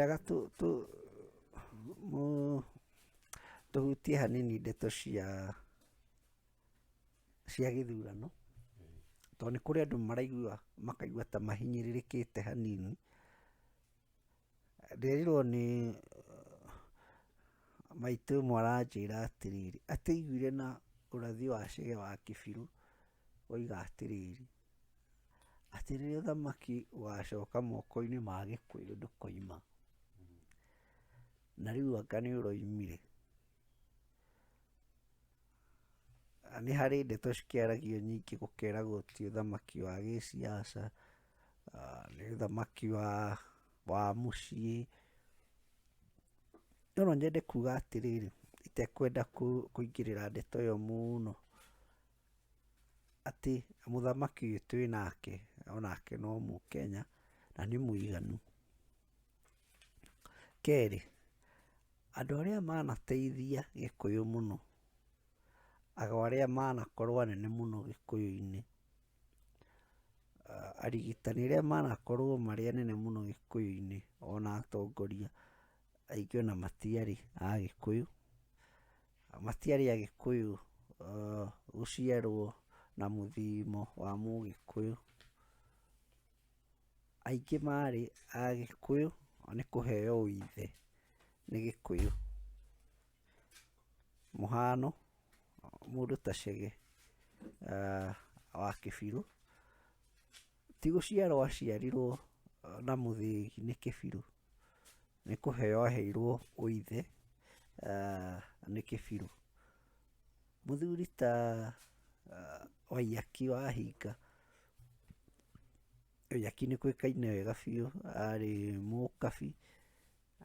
Ngwendaga tũhutie hanini ndeto cia gĩthurano, tondũ nĩ kũrĩ andũ maraigua makaigua ta mahinyĩrĩrĩkĩte hanini. Nderirwo nĩ maitũ ũmwe aranjĩra atĩrĩrĩ, atĩ aiguire na ũrathi wa Chege wa Kĩbirũ oiga atĩrĩrĩ, atĩ rĩrĩa ũthamaki ũgacoka moko-inĩ ma Gĩkũyũ ndũkoima. Na rĩu anga nĩ ũroimire. Nĩ harĩ ndeto cikĩaragio nyingĩ gũkeragwo ti ũthamaki wa gĩsiasa, nĩ ũthamaki wa mũciĩ. No no nyende kuga atĩrĩrĩ, itekwenda kũingĩrĩra ndeto ĩyo mũno, atĩ mũthamaki ũyũ twĩnake onake no mũkenya na nĩ mũiganu. Kerĩ, andũ arĩa manateithia Gĩkũyũ mũno, andũ arĩa manakorwo anene mũno Gĩkũyũ-inĩ, arigitani arĩa manakorwo marĩ anene mũno Gĩkũyũ-inĩ ona atongoria, aingĩ ona matiarĩ Agĩkũyũ, matiarĩ Agĩkũyũ gũciarwo na mũthimo wa Mũgĩkũyũ. Aingĩ marĩ Agĩkũyũ nĩ kũheo ũithe nĩ Gĩkũyũ. Mũhano, mũndũ ta Chege wa Kĩbirũ, ti gũciarwo aciarirwo na mũthĩgi nĩ Kĩbirũ, nĩ kũheo aheirwo ũithe nĩ Kĩbirũ. Mũthuri ta Waiyaki wa Hinga, Waiyaki nĩ kũĩkaine wega biũ, arĩ Mũkabi,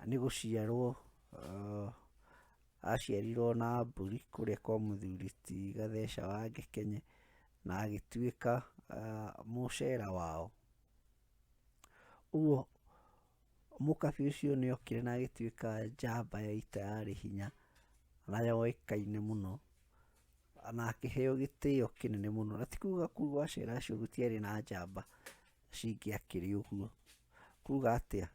nĩ gũciarwo aciarirwo na mbũri kũrĩa kwa mũthuri ti Gatheca wa Ngekenye, na agĩtuĩka mũcera wao. Ũguo mũkabi ũcio nĩ okire na agĩtuĩka njamba ya ita yarĩ hinya na yoĩkaine mũno, na akĩheo gĩtĩo kĩnene mũno. Na ti kuga kũu gwa cera acio gũtiarĩ na njamba cingĩakĩrĩ ũguo. Kuga atĩa?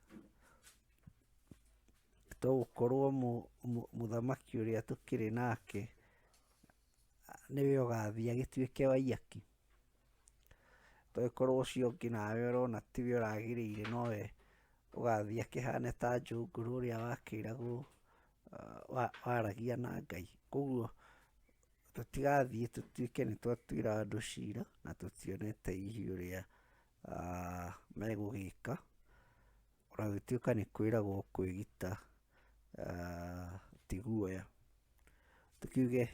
To gũkorwo mũthamaki ũrĩa tũkĩrĩ nake nĩwe ũgathiĩ agĩtuĩke Waiyaki. To gĩkorwo ũcio ũngĩ nawe ũrona tiwe ũragĩrĩire nowe ũgathiĩ akĩhane ta Njũngũrũ ũrĩa wakĩragwo waragia na Ngai. Koguo tũtigathiĩ tũtuĩke nĩ twatuĩra andũ cira na tũtionete hihi ũrĩa megũgĩka. Ona gũtuĩka nĩ kwĩragwo kwĩgita ti guoya. Tũkiuge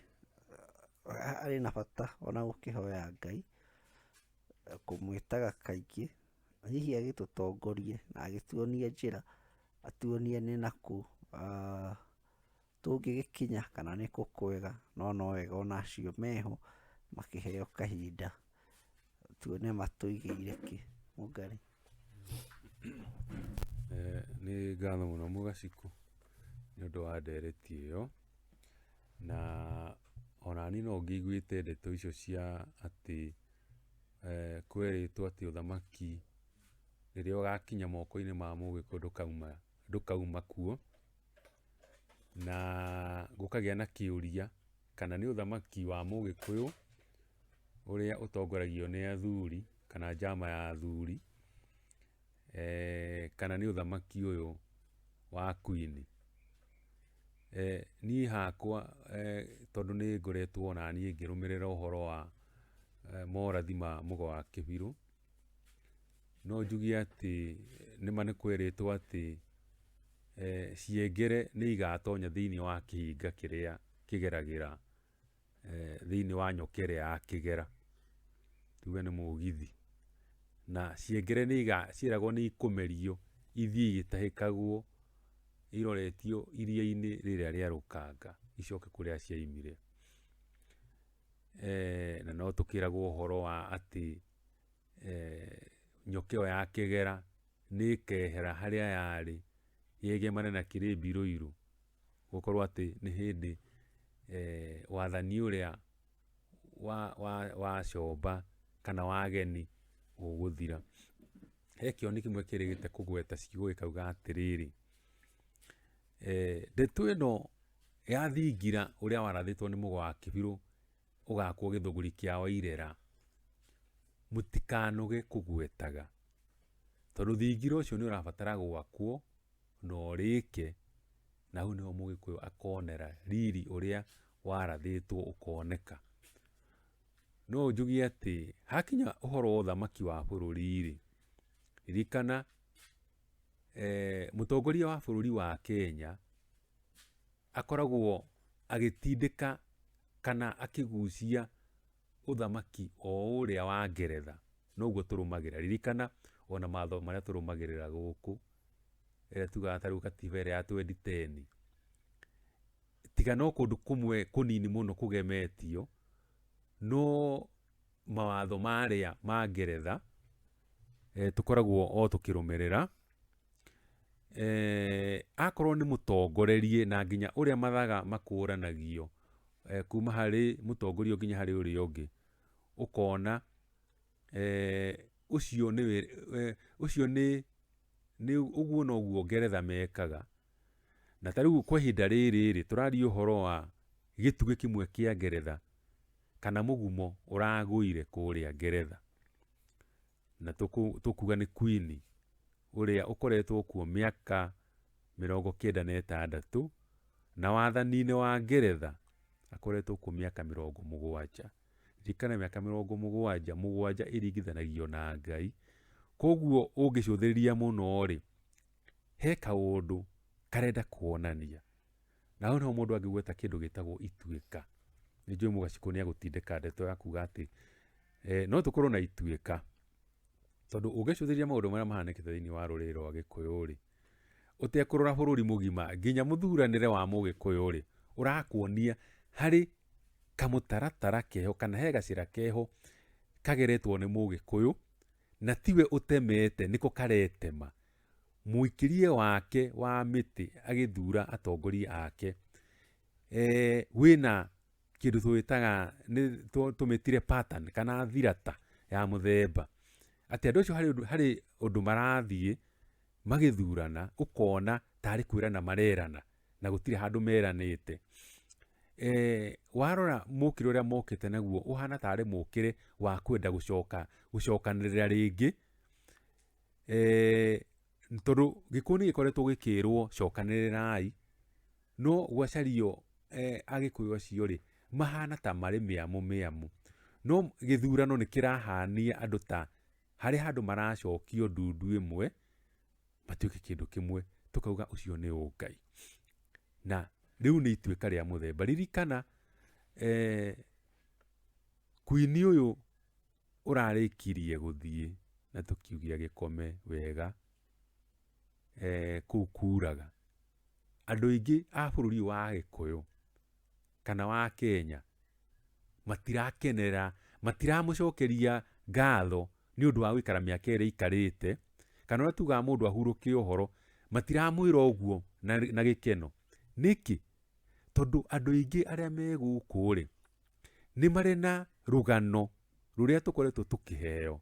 harĩ na bata ona gũkĩhoya Ngai, kũmwĩtaga kaingĩ, hihi agĩtũtongorie na agĩtuonie njĩra, atuonie nĩ nakũ tũngĩgĩkinya kana nĩkũ kwega, no no wega ona acio meho makĩheo kahinda tuone matũigĩire kĩ. Mũngarĩ. Nĩ ngatho mũno Mũgacikũ nĩ ũndũ wa ndereti ĩyo, na onaniĩ no ngĩiguĩte ndeto icio cia atĩ kwerĩtwo atĩ ũthamaki rĩrĩa ũgakinya moko-inĩ ma mũgĩkũyũ ndũkauma ndũkauma kuo, na gũkagĩa na kĩũria kana nĩ ũthamaki wa mũgĩkũyũ ũrĩa ũtongoragio nĩ athuri kana njama ya athuri, kana nĩ ũthamaki ũyũ wa Queen. Niĩ hakwa tondũ nĩ ngoretwo onaniĩ ngĩrũmĩrĩra ũhoro wa morathi ma Mũgo wa Kĩbirũ, no njuge atĩ nĩma nĩ kwerĩtwo atĩ ciengere nĩ igatonya thĩiniĩ wa kĩhinga kĩrĩa kĩgeragĩra thĩiniĩ wa nyoka ĩrĩa ya kĩgera, tuge nĩ mũgithi. Na ciengere nĩ cieragwo nĩ ikũmerio ithiĩ igĩtahĩkagwo iroretio iria-inĩ rĩrĩa rĩa rũkanga icoke kũrĩa ciaumire. Na no tũkĩragwo ũhoro wa atĩ nyoka ĩyo ya kĩgera nĩ ĩkehera harĩa yarĩ yegemane na kĩrĩmbi Rũirũ, gũkorwo atĩ nĩ hĩndĩ wathani ũrĩa wa comba kana wa ageni ũgũthira. He kĩoni kĩmwe kĩrĩgĩte kũgweta ciugo gĩkauga atĩrĩrĩ, Ndeto ĩno ya thingira ũrĩa warathĩtwo nĩ Mũgo wa Kĩbirũ ũgakwo gĩthũngũri kĩa Wairera, mũtikanoge kũgwetaga tondũ thingira ũcio nĩ ũrabatara gwakwo na ũrĩke na hau nĩho mũgĩkũyũ akonera riri ũrĩa warathĩtwo ũkoneka. No njuge atĩ hakinya ũhoro wa ũthamaki wa bũrũri rĩ, ririkana mũtongoria wa bũrũri wa Kenya akoragwo agĩtindĩka kana akĩgucia ũthamaki o ũrĩa wa ngeretha, noguo tũrũmagĩrĩra. Ririkana ona mawatho marĩa tũrũmagĩrĩra gũkũ, ĩrĩa tugaga ta rĩu gatiba ĩrĩa ya twenty ten, tiga no kũndũ kũmwe kũnini mũno kũgemetio, no mawatho marĩa ma ngeretha tũkoragwo o tũkĩrũmĩrĩra. Akorwo nĩ mũtongorerie na nginya ũrĩa mathaga makũranagio kuma harĩ mũtongoria nginya harĩ ũrĩa ũngĩ, ũkona ũcio nĩwe ũcio nĩ ũguo noguo ngeretha mekaga. Na ta rĩu kwa ihinda rĩrĩ rĩ, tũraria ũhoro wa gĩtugĩ kĩmwe kĩa ngeretha kana mũgumo ũragũire kũrĩa ngeretha. Na tũkuga nĩ Queen ũrĩa ũkoretwo kuo mĩaka mĩrongo kenda na ĩtandatũ, na wathani-inĩ wa ngeretha akoretwo kuo mĩaka mĩrongo mũgwanja. Ririkana mĩaka mĩrongo mũgwanja, mũgwanja ĩringithanagio na Ngai. Koguo ũngĩcũthĩrĩria mũno rĩ, he kaũndũ karenda kuonania. Na hau nĩho mũndũ angĩgweta kĩndũ gĩtagwo ituĩka. Nĩ njũĩ Mũgacikũ nĩ egũtindĩka ndeto ya kuga atĩ no tũkorwo na ituĩka, tondũ ũngĩcũthĩrĩria maũndũ marĩa mahanĩkĩte thĩiniĩ wa rũrĩrĩ rwa gĩkũyũ rĩ, ũtekũrora bũrũri mũgima, nginya mũthuranĩre wa mũgĩkũyũ rĩ, ũrakuonia harĩ kamũtaratara keho kana he gacĩra keho kageretwo nĩ mũgĩkũyũ, na tiwe ũtemete nĩko karetema. Mũikĩrie wake wa mĩtĩ agĩthura atongoria ake, wĩna kĩndũ twĩtaga nĩ tũmĩtire pattern kana thirata ya mũthemba. Atĩ andũ acio harĩ ũndũ marathiĩ magĩthurana, ũkona tarĩ kwĩrana marerana na gũtirĩ handũ meranĩte. Warora mũkĩre ũrĩa mokĩte naguo ũhana tarĩ mũkĩre wa kwenda gũcoka gũcokanĩrĩra rĩngĩ, tondũ gĩkũyũ nĩ gĩkoretwo gĩkĩrwo cokanĩrĩrai, no gwacario agĩkũyũ acio rĩ, mahana ta marĩ mĩamũ mĩamũ. No gĩthurano nĩ kĩrahania andũ ta harĩ handũ maracokio ndundu ĩmwe, matuĩke kĩndũ kĩmwe, tũkauga ũcio nĩ ũngai. Na rĩu nĩ ituĩka rĩa mũthemba. Ririkana Queen ũyũ ũrarĩkirie gũthiĩ na tũkiuge agĩkome wega kũu kuraga, andũ aingĩ a bũrũri ũyũ wa gĩkũyũ kana wa Kenya matirakenera, matiramũcokeria ngatho nĩ ũndũ wa gũikara mĩaka ĩrĩa aikarĩte, kana ũrĩa tugaga mũndũ ahurũke ũhoro, matiramwĩra ũguo na gĩkeno. Nĩkĩ? Tondũ andũ aingĩ arĩa me gũkũ rĩ, nĩ marĩ na rũgano rũrĩa tũkoretwo tũkĩheo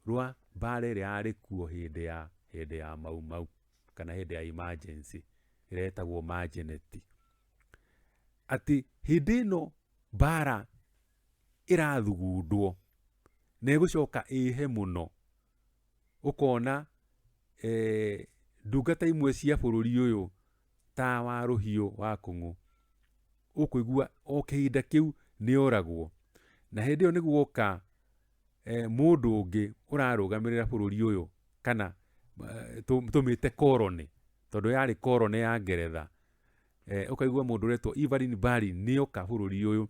rwa mbara ĩrĩa yarĩ kuo hĩndĩ ya Mau Mau kana hĩndĩ ya emergency ĩrĩa ĩtagwo Manjeneti. Atĩ hĩndĩ ĩno mbara ĩrathugundwo na ĩgũcoka ĩhe mũno, ũkona ndungata imwe cia bũrũri ũyũ ta Warũhiũ wa Kũng'ũ, ũkũigua o kĩhinda kĩu nĩ oragwo. Na hĩndĩ ĩyo nĩ guoka mũndũ ũngĩ ũrarũgamĩrĩra bũrũri ũyũ kana tũmĩte koroni, tondũ yarĩ koroni ya ngeretha. Ũkaigua mũndũ ũretwo Evelyn Barry nĩoka bũrũri ũyũ,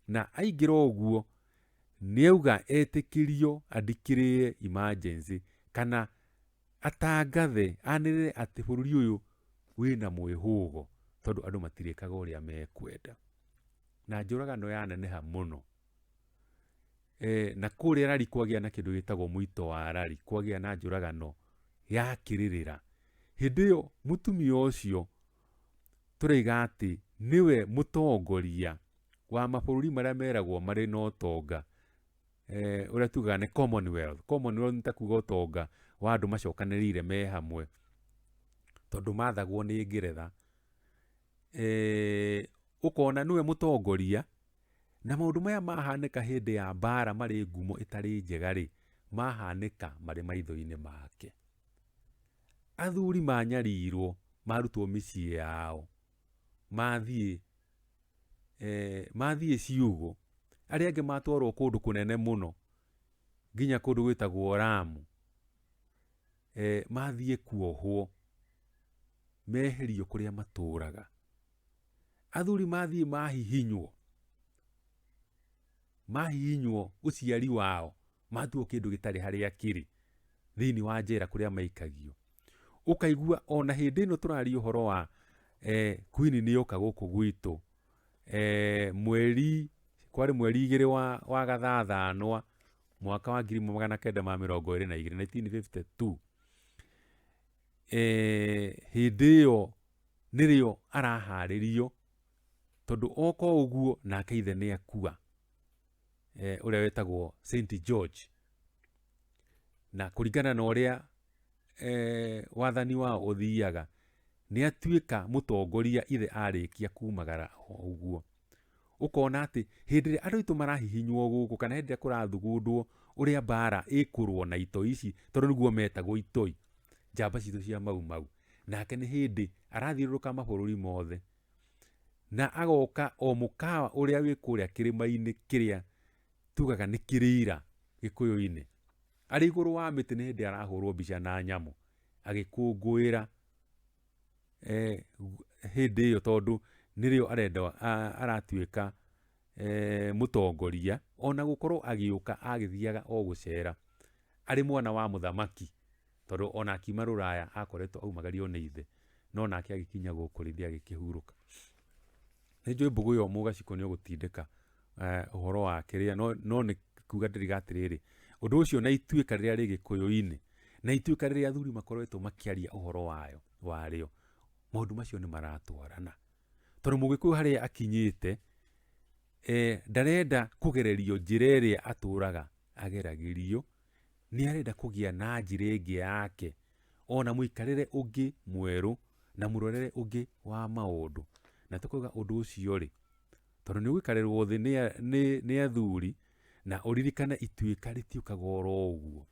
na aingĩra ũguo nĩauga etĩkĩrio a declare emergency kana atangathe anĩrĩre atĩ bũrũri ũyũ wĩna mwĩhũgo tondũ andũ matirĩkaga ũrĩa mekwenda. Na njũragano yaneneha mũno. Na kũrĩa Lari kwagĩa na kĩndũ gĩtagwo mũito wa Lari, kwagĩa na njũragano yakĩrĩrĩra. Hĩndĩ ĩyo mũtumia ũcio tũraiga atĩ nĩwe mũtongoria wa mabũrũri marĩa meragwo marĩ na ũtonga, ũrĩa tugaga nĩ Commonwealth. Commonwealth nĩ ta kuga ũtonga wa andũ macokanĩrĩire me hamwe, tondũ mathagwo nĩ ngeretha. Ũkona nĩwe mũtongoria, na maũndũ maya mahanĩka hĩndĩ ya mbara marĩ ngumo ĩtarĩ njega rĩ, mahanĩka marĩ maitho-inĩ make. Athuri manyarirwo, marutwo mĩciĩ yao, mathiĩ mathiĩ ciugũ, arĩa angĩ matwarwo kũndũ kũnene mũno nginya kũndũ gwĩtagwo Lamu, mathiĩ kuohwo, meherio kũrĩa matũraga. Athuri mathiĩ mahihinywo, mahihinywo ũciari wao, matuo kĩndũ gĩtarĩ harĩa kĩrĩ thĩiniĩ wa njera kũrĩa maikagio. Ũkaigua ona hĩndĩ ĩno tũraria ũhoro wa Queen nĩ oka gũkũ gwitũ, mweri, kwarĩ mweri 2 wa gathathanwa mwaka wa 1922, 1952. Hĩndĩ ĩyo nĩrĩo araharĩrio tondũ oka o ũguo nake ithe nĩ akua, ũrĩa wetagwo Saint George. Na kũringana na ũrĩa wathani wao ũthiaga, nĩ atuĩka mũtongoria ithe arĩkia kumagara o ũguo. Ũkona atĩ hĩndĩ ĩrĩa andũ aitũ marahihinywo gũkũ kana hĩndĩ ĩrĩa kũrathugundwo ũrĩa mbara ĩkũrũo na itoi ici, tondũ nĩguo metagwo itoi, njamba citũ cia Mau Mau, nake nĩ hĩndĩ arathiũrũrũka mabũrũri mothe na agoka o mũkawa ũrĩa wĩ kũrĩa kĩrĩma-inĩ kĩrĩa tugaga nĩ kĩrĩira gĩkũyũ-inĩ. Arĩ igũrũ wa mĩtĩ nĩ hĩndĩ arahũrwo mbica na nyamũ agĩkũngũĩra hĩndĩ ĩyo tondũ nĩrĩo arenda aratuĩka mũtongoria, ona gũkorwo agĩũka agĩthiaga o gũcera arĩ mwana wa mũthamaki, tondũ ona akiuma rũraya akoretwo aumagario nĩ ithe, no nake agĩkinya gũkũ rĩ agĩkĩhurũka. Nĩ njũĩ mbũgũ ĩyo Mũgacikũ nĩ ũgũtindĩka ũhoro wa kĩrĩa, no nĩ kuga ndĩriga atĩrĩrĩ, ũndũ ũcio na ituĩka rĩrĩa rĩ gĩkũyũ-inĩ, na ituĩka rĩrĩa athuri makoretwo makĩaria ũhoro wayo warĩo, maũndũ macio nĩ maratwarana. Tondũ mũgĩkũyũ harĩa akinyĩte, ndarenda kũgererio njĩra ĩrĩa atũraga ageragĩrio, nĩ arenda kũgĩa na njĩra ĩngĩ yake, ona mũikarĩre ũngĩ mwerũ, na mũrorere ũngĩ wa maũndũ. Na tũkauga ũndũ ũcio rĩ, tondũ nĩ ũgũikarĩrwo thĩ nĩ athuri, na ũririkane ituĩka rĩtiũkaga oro ũguo.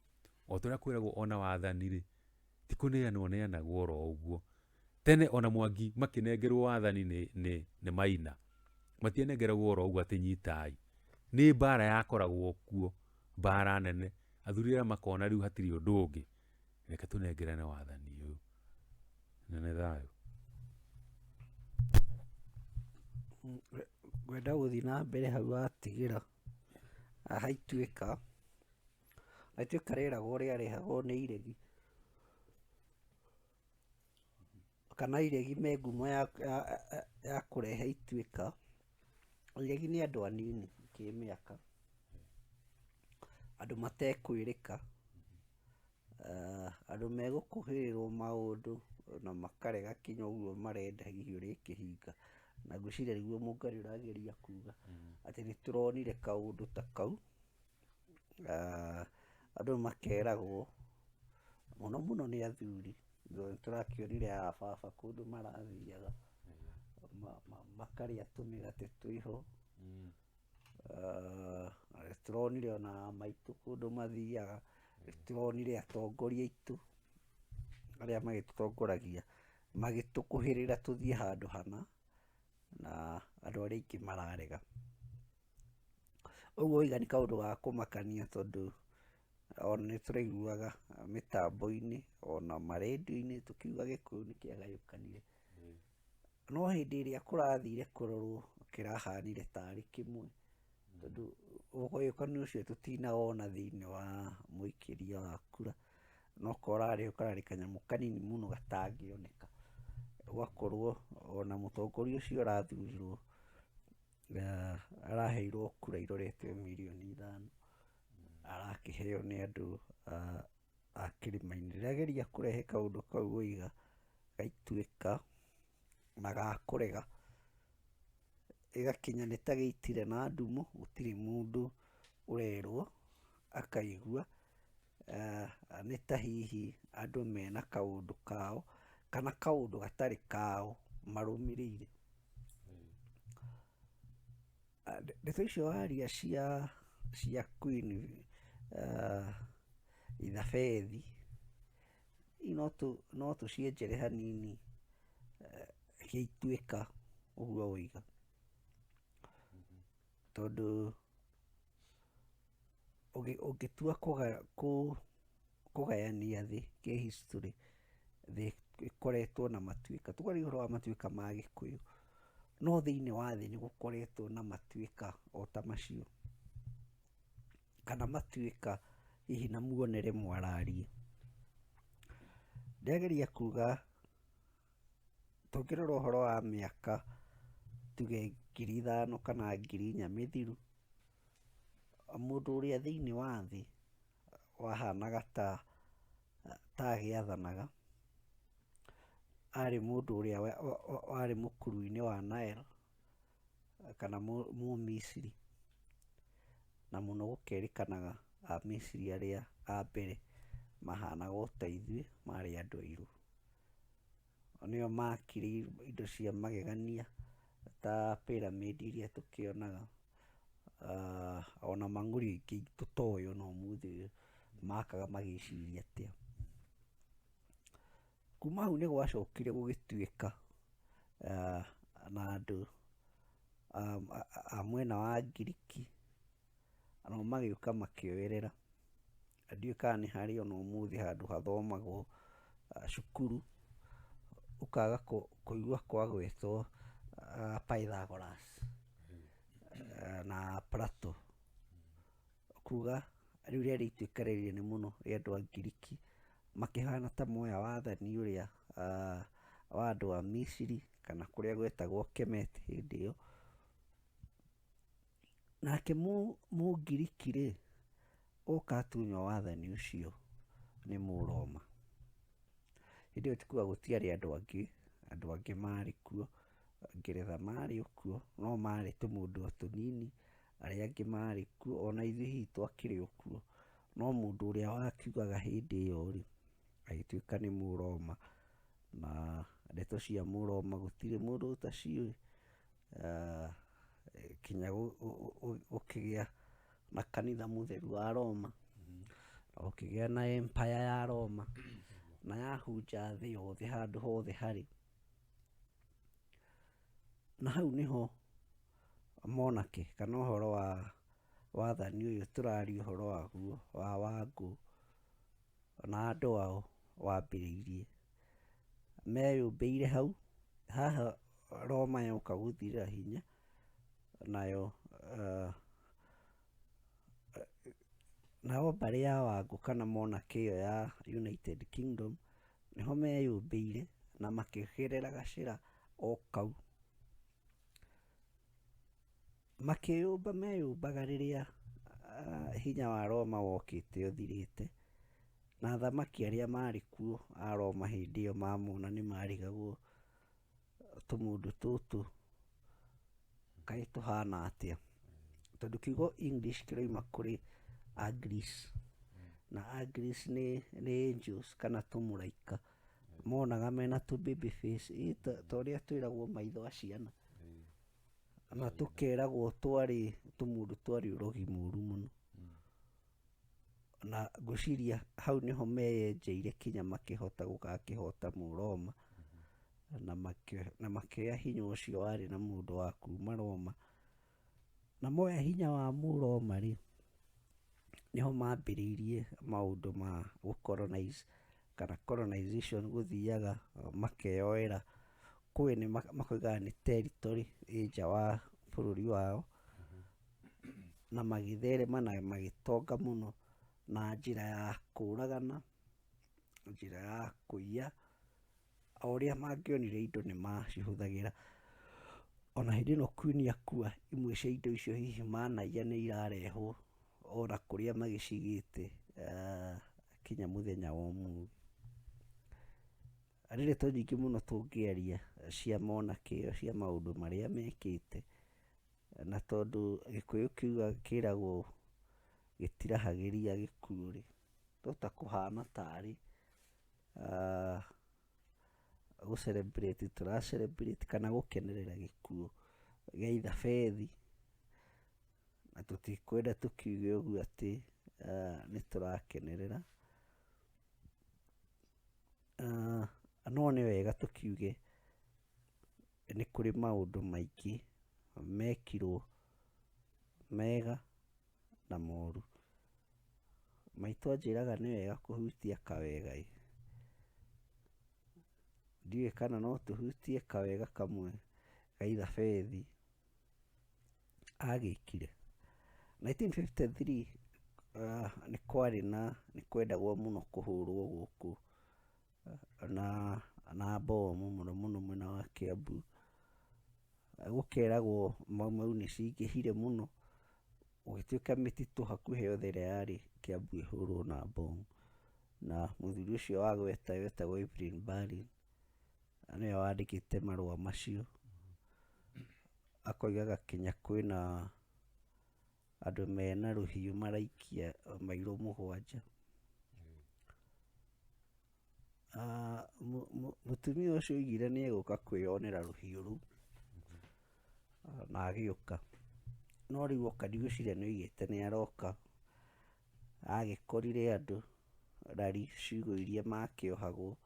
O ta ũrĩa kwĩragwo ona wathani rĩ, ti kũneanwo ũneanagwo oro ũguo. Tene ona Mwangi makĩnengerwo wathani nĩ Maina, matianengeragwo oro ũguo atĩ nyitai. Nĩ mbara yakoragwo kuo, mbara nene, athuri arĩa makona rĩu hatirĩ ũndũ ũngĩ, reke tũnengerane wathani ũyũ. Na nĩ thayũ. Ngwenda gũthiĩ na mbere hau watigĩra, haha Ituĩka, Ituĩka rĩeragwo rĩarehagwo nĩ iregi, kana iregi me ngumo ya kũrehe ituĩka. Iregi nĩ andũ anini kĩmĩaka, andũ matekwĩrĩka, andũ megũkuhĩrĩrwo maũndũ na makarega kinya ũguo marenda hihi ũrĩkĩhinga. Na ngwĩciria nĩguo Mũngarĩ ũrageria kuga, atĩ nĩtũronire kaũndũ ta kau, andũ makeragwo mũno mũno nĩ athuri, tondũ nĩtũrakĩonire aa baba kũndũ marathiaga makarĩa tũmĩgate twĩho, nĩtũronire ona aa maitũ kũndũ mathiaga, nĩtũronire atongoria aitũ arĩa magĩtũtongoragia magĩtũkuhĩrĩra tũthiĩ handũ hana, na andũ arĩa aingĩ mararega. Ũguo wauga nĩ kaũndũ ga kũmakania tondũ ona nĩ tũraiguaga mĩtambo-inĩ ona marendio-inĩ tũkiuga Gĩkũyũ nĩ kĩagayũkanire. No hĩndĩ ĩrĩa kũrathire kũrorwo kĩrahanire tarĩ kĩmwe, tondũ ũgayũkanu ũcio tũtinawona thĩiniĩ wa mũikĩria wa kura, no korwo ũrarĩ ho kararĩ kanyamũ kanini mũno gatangĩoneka. Ũgakorwo ona mũtongoria ũcio ũrathurirwo araheirwo kura irorete mirioni 5, arakĩheo nĩ andũ a kĩrĩma-inĩ. Ndĩrageria kũrehe kaũndũ kau waiga gaituĩka na gakũrega, ĩgakinya nĩ ta gĩitire na ndumo, gũtirĩ mũndũ ũrerwo akaigua, nĩ ta hihi andũ mena kaũndũ kao, kana kaũndũ gatarĩ kao marũmĩrĩire. Ndeto icio waria cia Queen Ithabethi no tũcienjere hanini gĩituĩka ũguo woiga, tondũ ũngĩtua kũgayania thĩ kĩ history, thĩ ĩkoretwo na matuĩka, tũkwaria ũhoro wa matuĩka ma Gĩkũyũ, no thĩiniĩ wa thĩ nĩgũkoretwo na matuĩka o ta macio, kana matuĩka hihi na muonere mwararie. Ndĩrageria kuga tũngĩrora ũhoro wa mĩaka tuge 5,000 kana 4,000 mĩthiru, mũndũ ũrĩa thĩiniĩ wa thĩ wahanaga ta agĩathanaga arĩ mũndũ ũrĩa warĩ mũkuru-inĩ wa Nile kana Mũmisiri, na mũno gũkerĩkanaga Amisiri arĩa a mbere mahanaga o ta ithuĩ, marĩ andũ airũ. Nĩo makire indo cia magegania ta pyramid iria tũkĩonaga, ona mang'ũrĩ ingĩ tũtoĩ ona ũmũthĩ ũyũ makaga magĩciria atĩa. Kuma hau nĩ gwacokire gũgĩtuĩka na andũ a mwena wa Ngiriki nao magĩũka makĩoerera. Ndiũĩ kana nĩ harĩ ona ũmũthĩ handũ hathomagwo cukuru ũkaga kũigua kwagwetwo Pythagoras na Plato, kuga rĩu rĩarĩ ituĩka rĩnene mũno rĩa andũ a Ngiriki, makĩhana ta moya wathani ũrĩa wa andũ a Misiri kana kũrĩa gwetagwo Kemet hĩndĩ ĩyo. Nake Mũngiriki rĩ, oka atunywo wathani ũcio nĩ Mũroma. Hĩndĩ ĩyo ti kuga gũtiarĩ andũ angĩ, andũ angĩ marĩ kuo, Ngeretha marĩ o kuo, no marĩ tũmũndũ o tũnini, arĩa angĩ marĩ kuo, ona ithuĩ hihi twakĩrĩ o kuo, no mũndũ ũrĩa wakiugaga hĩndĩ ĩyo rĩ, agĩtuĩka nĩ Mũroma, na ndeto cia Mũroma gũtirĩ mũndũ ũtaciũĩ, kinya gũkĩgĩa na kanitha mũtheru wa Roma, gũkĩgĩa na empire ya Roma, na yahunja thĩ yothe handũ hothe harĩ. Na hau nĩho monarchy kana ũhoro wa wathani ũyũ tũraria ũhoro waguo wa Wangũ na andũ ao wambĩrĩirie. Meyũmbĩire hau, haha Roma yoka gũthira hinya, nayo nao mbarĩ ya Wangũ kana monarchy ĩyo ya United Kingdom nĩho meyũmbĩire na makĩgerera gacĩra o kau. Makĩyũmba meyũmbaga rĩrĩa hinya wa Roma wokĩte ũthirĩte, na athamaki arĩa marĩ kuo a Roma hĩndĩ ĩyo mamona nĩ marigagwo tũmũndũ tũtũ kaĩ tũhana atĩa, tondũ kiugo English kĩroima kũrĩ Anglis, na Anglis nĩ angels kana tũmũraika, monaga mena tũ baby face ta ũrĩa twĩragwo maitho a ciana, na tũkeragwo twarĩ tũmũndũ twarĩ ũrogi mũru mũno. Na ngwĩciria hau nĩho meyenjeire kinya makĩhota gũgakĩhota Mũroma, na makĩoya hinya ũcio warĩ na mũndũ wa kuma Roma. Na moya hinya wa Mũroma rĩ, nĩho mambĩrĩirie maũndũ ma gũ colonize kana colonization, gũthiaga makeyoera kwene, makoigaga nĩ territory ĩ nja wa bũrũri wao, na magĩtherema na magĩtonga mũno na njĩra ya kũragana, njĩra ya kũiya, o ũrĩa mangĩonire indo nĩ macihũthagĩra. Ona hĩndĩ ĩno Queen akua, imwe cia indo icio hihi manaiya nĩ irarehwo ona kũrĩa magĩcigĩte kinya mũthenya wa ũmũthĩ. Nĩ ndeto nyingĩ mũno tũngĩaria cia monarchy ĩyo, cia maũndũ marĩa mekĩte, na tondũ Gĩkũyũ kĩragwo gĩtirahagĩria gĩkuũ rĩ, no ta kũhana tarĩ gũ celebrate tũra celebrate kana gũkenerera gĩkuũ gĩa Ithabethi. Na tũtikwenda tũkiuge ũguo atĩ nĩ tũrakenerera, no nĩ wega tũkiuge nĩ kũrĩ maũndũ maingĩ mekirwo mega na moru. Maitũ anjĩraga nĩ wega kũhutia kawega ĩ, ndiũĩ kana no tũhutie kawega kamwe ga Ithabethi agĩkire. 1953 nĩ kwarĩ na nĩ kwendagwo mũno kũhũrwo gũkũ na mbomu mũno mũno mwena wa Kĩambu. Gũkeragwo Mau Mau nĩ cingĩhire mũno, gũgĩtuĩka mĩtitũ hakuhĩ yothe ĩrĩa yarĩ Kĩambu ĩhũrwo na mbomu. Na mũthuri ũcio wagweta wetagwo Ephraim Bari, nĩwe wandĩkĩte marũa macio, akoigaga kinya kwĩna andũ mena rũhiũ maraikia mairũ mũgwanja. Mũtumia ũcio oigire nĩ egũka kwĩyonera rũhiũ rũu, na agĩũka. No rĩu oka ndigwĩciria nĩ oigĩte nĩ aroka, agĩkorire andũ rari ciugũ iria makĩohagwo,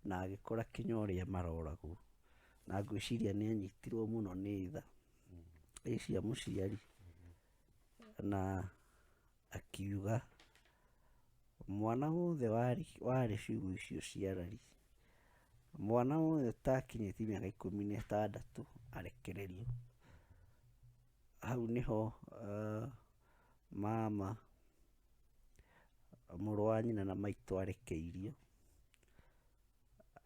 na agĩkora kinya ũrĩa maroragwo. Na ngwĩciria nĩ anyitirwo mũno nĩ tha ĩ cia mũciari, na akiuga mwana wothe warĩ ciugũ icio cia rari, mwana wothe ũtakinyĩtie mĩaka 16 arekererio. Hau nĩho mama mũrũ wa nyina na maitũ arekeirio,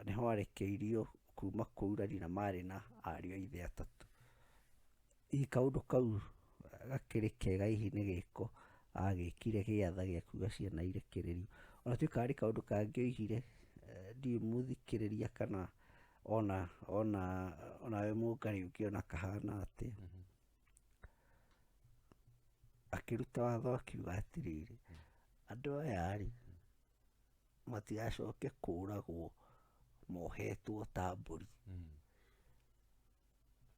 nĩho arekeirio kuma kũu rari na marĩ na ariũ a ithe atatũ. Hihi kaũndũ kau gakĩrĩ kega hihi nĩ gĩko agĩkire gĩa tha gĩa kuga ciana irekererio. Ona gũtuĩka harĩ kaũndũ kangĩ oigire, ndiũĩ mũthikĩrĩria kana ona onawe mũngarĩ ũngĩona kahana atĩa. Akĩruta watho akiuga atĩrĩrĩ, andũ aya rĩ, matigacoke kũragwo mohetwo ta mbũri.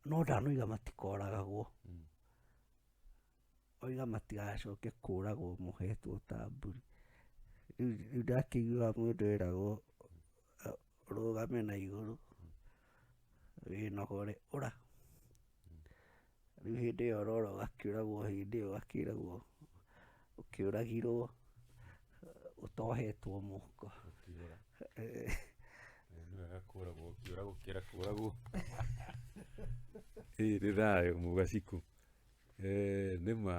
No ndanoiga matikoragagwo, oiga matigacoke kũragwo mohetwo ta mbũri. Rĩu ndakĩigua mũndũ eragwo ũrũgame na igũrũ wĩnogore ũra. Rĩu hĩndĩ ĩyo ũrora ũgakĩũragwo, hĩndĩ ĩyo ũgakĩragwo ũkĩũragirwo ũtohetwo moko. Ũkĩũra. Nĩ wega kũragwo ũkĩũra gũkĩra kũragwo. Ĩ nĩ thayũ Mũgacikũ. Nĩma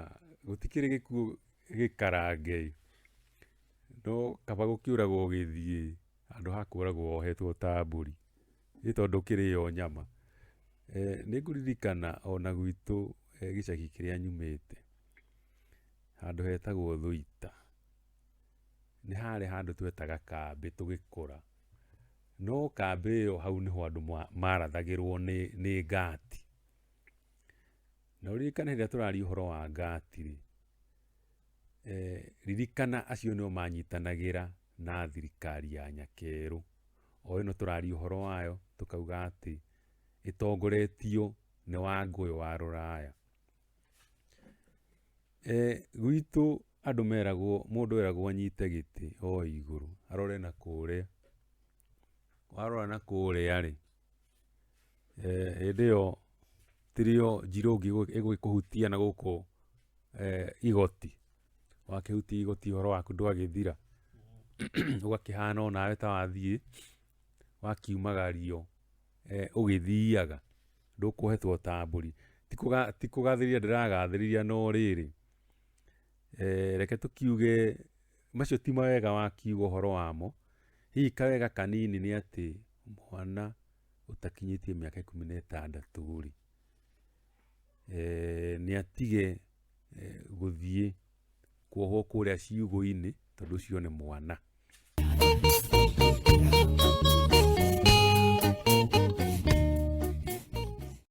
gũtikĩrĩ gĩkuũ gĩkarange ĩ, no kaba gũkĩũragwo ũgĩthiĩ handũ ha kũragwo wohetwo ta mbũri, ĩ tondũ ndũkĩrĩo nyama. Nĩ ngũririkana ona gwitũ gĩcagi kĩrĩa nyumĩte, handũ hetagwo Thũita, nĩ harĩ handũ twetaga kambĩ tũgĩkũra, no kambĩ ĩyo hau nĩho andũ marathagĩrwo nĩ ngati. Na ũririkane rĩrĩa tũraria ũhoro wa ngati rĩ, ririkana acio nĩo manyitanagĩra na thirikari ya nyakerũ, o ĩno tũraria ũhoro wayo tũkauga atĩ ĩtongoretio nĩ Wangũyũ wa Rũraya. Gwitũ andũ meragwo mũndũ eragwo anyite gĩtĩ oe igũrũ arore nakũrĩa, warora nakũrĩa rĩ, hĩndĩ ĩyo tirĩo njirũngi ĩgũgĩkũhutia nagũkũ igoti, wakĩhutia igoti ũhoro waku ndwagĩthira, ũgakĩhana onawe ta wathiĩ wakiumagario ũgĩthiaga, ndũkuohetwo ta mbũri. Ti kũgathĩrĩria ndĩragathĩrĩria no rĩrĩ, reke tũkiuge macio ti mawega wakiuga ũhoro wamo, hihi kawega kanini nĩ atĩ mwana ũtakinyĩtie mĩaka 16 rĩ, nĩ atige gũthiĩ kuohwo kũrĩa ciugũ-inĩ tondũ ũcio nĩ mwana.